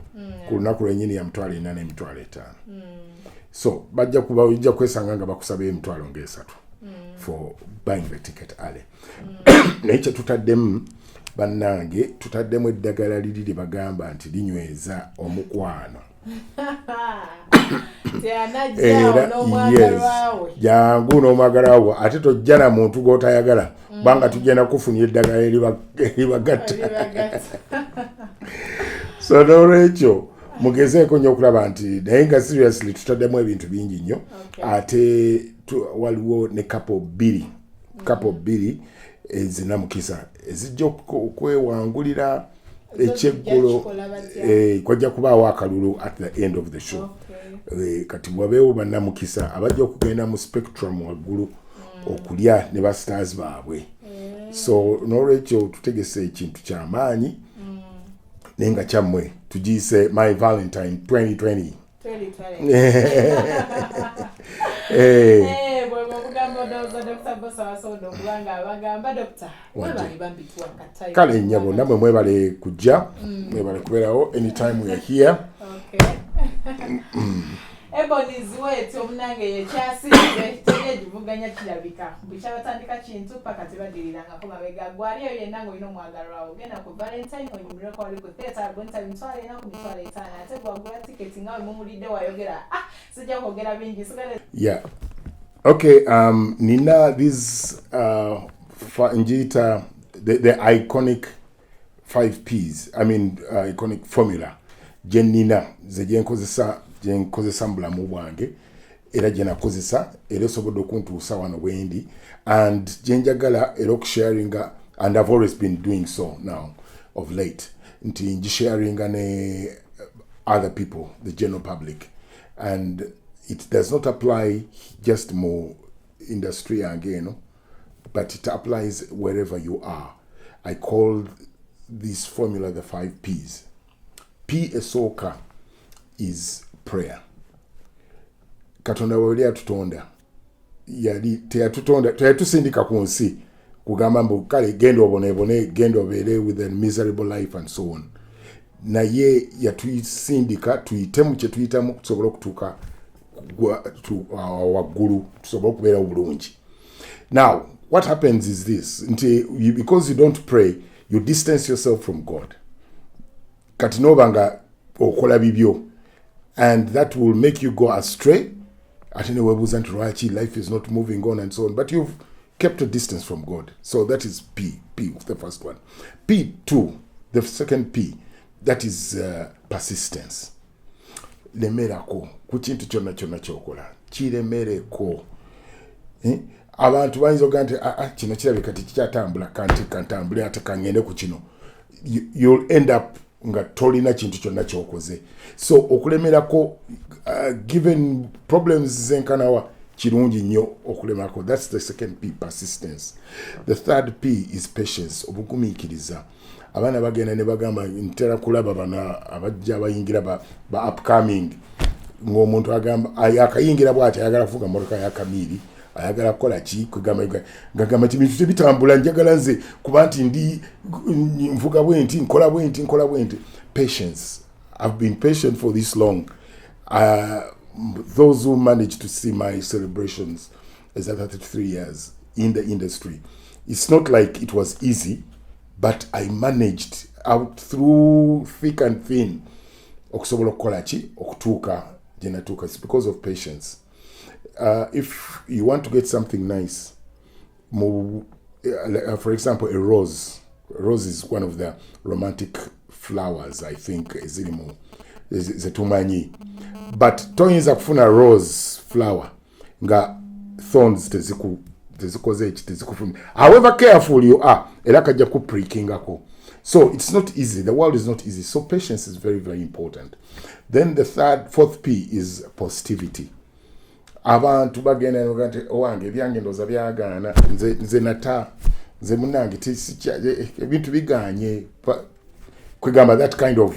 ku lunaku lwennyini ya 4,000 n'5,000. So bajja kuba ojja kwesanga nga bakusaba 30,000 for buying the ticket early. Naye kyetutaddemu bannange, tutaddemu eddagala liri lye bagamba nti linyweza omukwano. Era yes, jangu n'omwagalwa wo, ate tojja na muntu gw'otayagala, kubanga tugenda kufunira eddagala eribagatta. So n'olwekyo mugezeeko nnyo okulaba nti, naye nga seriously tutaddemu ebintu bingi nnyo. Ate waliwo ne couple bbiri, couple bbiri ezinamukisa ezijja okwewangulira ekyeggulo. Kikola batya? Eh, kwajja kubaawo akalulu at the end of the show. Eh, kati wabeewo bannamukisa abajja okugenda mu Spectrum waggulu okulya ne ba stars baabwe. So n'olwekyo tutegese ekintu kyamaanyi, naye nga kyammwe. Tugiyise My Valentine 2020. 2020. Eh, Eh, bwe obugambo ndowooza Dr. Bosa basobodde okuba nga abagamba. Dr. webale bambi tuwakatayo. Kale nnyabo, nammwe mwebale kujja, mwebale kubeerawo. Anytime we are here. Okay. Ebonies weeti omunange yekyasinze, teri egivuganya kirabika. Bwekyabatandika kintu paka tebaddirirangako mabega. Gwali eyo yenna ng'olina omwagalwawo, genda ku Valentine onyumireko wali ku theatre Valentine, 40,000 ku 50,000. Ate gwagula tiketi nga wemumulidde wayogera. Ah, sijja kwogera bingi, sigale. Yeah, okay. Nina this njiyita the iconic 5 Ps, I mean, iconic formula gye nina ze gyenkozesa mu bulamu bwange, era gye nakozesa, era esobodde okuntuusa wano bwendi, and gyenjagala era okusharinga, and I've always been doing so now of late, nti ngisharinga ne other people, the general public. And it does not apply just mu industry yange eno, but it applies wherever you are. I call this formula the five Ps. P esooka is prayer. Katonda wali atutonda, yali teyatutonda, teyatusindika ku nsi kugamba mbu kale genda obonebone, genda obeere with a miserable life and so on. Naye yatusindika tuyitemu kye tuyitamu tusobole okutuuka waggulu, tusobole okubeerawo bulungi. Now what happens is this, nti because you don't pray, you distance yourself from God. Kati noba nga okola bibyo, and that will make you go astray. Ate neweebuuza nti lwaki life is not moving on and so on, but you've kept a distance from God. So that is P, P, the first one. P2, the second P, that is persistence. Lemerako ku kintu kyonna kyonna kyokola, kiremereko. Eh? Abantu bayinza okugaa nti, "Ah, ah, kino kirabika tekikyatambula, kanti kantambule ate kangende ku kino." You'll end up nga tolina kintu kyonna kyokoze. So okulemerako, given problems zenkanawa, kirungi nnyo okulemerako. That's the second P, persistence. The third P is patience, obugumiikiriza. Abaana bagenda ne bagamba, ntera kulaba bano abajja abayingira ba upcoming, ng'omuntu agamba akayingira bwati ayagala kuvuga motoka ya Kamiiri, ayagala kukola ki, kwegamba ngagamba nti bintu tebitambula, njagala nze kuba nti ndi nvuga bwe nti, nkola bwe nti, nkola bwe nti. Patience. I've been patient for this long. Those who managed to see my celebrations as at 33 years in the industry, it's not like it was easy, but I managed out through thick and thin okusobola okukola ki, okutuuka gye natuuka. It's because of patience. If you want to get something nice, for example, a rose. Rose is one of the romantic flowers, I think, eziri mu zetumanyi, but toyinza kufuna rose flower nga thorns tezikoze eki, tezikufuna. However careful you are, era kajja kuprickingako. So it's not easy. The world is not easy, so patience is very, very important. Then the third, fourth P is positivity. Abantu bagenda noga nti owange ebyange ndooza byagaana, nze nata nze munange ebintu biganye. Kwegamba that kind of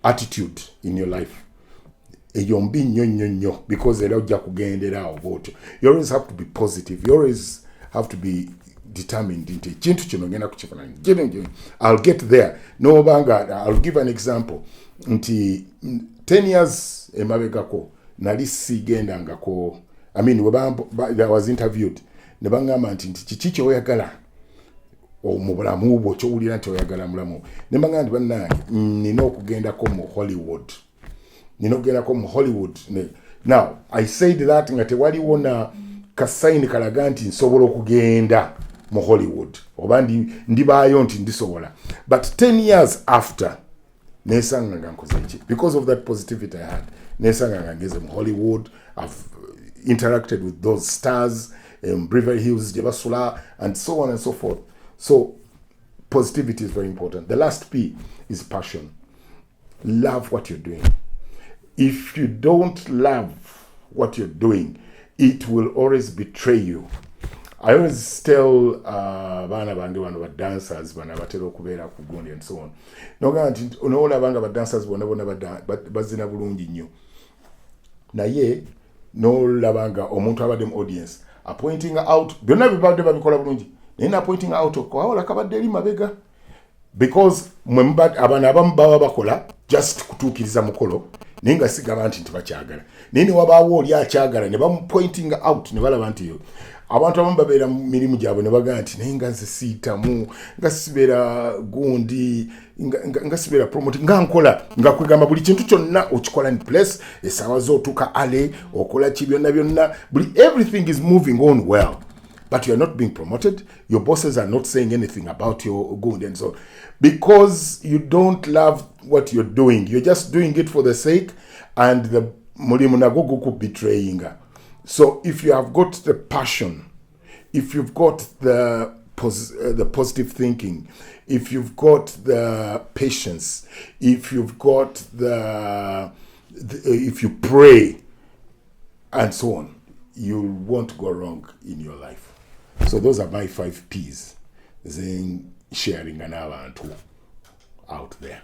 attitude in your life, eyo mbi nnyo nnyo nnyo, because era ojja kugendera awo bwotyo. You always have to be positive. You always have to be determined nti ekintu kino ngenda kukifuna, I'll get there. Nobanga, I'll give an example nti 10 years emabegako nali sigendangako. I mean, I was interviewed ne baŋŋamba nti kiki kyoyagala mu bulamu bwo, kyowulira nti oyagala mulamu. Ne mbagamba nti bannange, nina okugendako mu Hollywood, nina okugendako mu Hollywood. Now I said that nga tewaliwo na kasayini kalaga nti nsobola okugenda mu Hollywood oba ndibaayo nti ndisobola. But 10 years after, nesanga nga nkoze ki? Because of that positivity I had, nesanga nga ngeze mu Hollywood. I've interacted with those stars in Beverly Hills gye basula and so on and so forth. So positivity is very important. The last P is passion. Love what you're doing. If you don't love what you're doing, it will always betray you. I always tell baana bange bano ba dancers, bano abatera okubeera ku gundi and so on, nogamba nti noolaba nga ba dancers bonna bonna bazina bulungi nnyo, naye nolaba nga omuntu abadde mu audience apointing out byonna bibadde babikola bulungi, naye napointing out okawala kabadde eri mabega, because mwe abano abamu baba bakola just kutuukiriza mukolo, naye nga sigaba nti bakyagala, naye ne wabaawo oli akyagala ne bamupointing out ne balaba nti abantu abamu babeera mu mirimu gyabwe ne bagamba nti naye nga nze siitamu, nga sibeera gundi, nga sibeera promote, nga nkola, nga kwegamba buli kintu kyonna okikola in place, essaawa zootuuka ale okola ki, byonna byonna, buli everything is moving on well, but you are not being promoted. Your bosses are not saying anything about your good and so, because you don't love what you're doing. You're just doing it for the sake, and the mulimu nagwo gukubetrayinga. So if you have got the passion, if you've got the positive thinking, if you've got the patience, if you've got the if you pray and so on, you won't go wrong in your life. So those are my five P's. Then sharing n'abantu out there.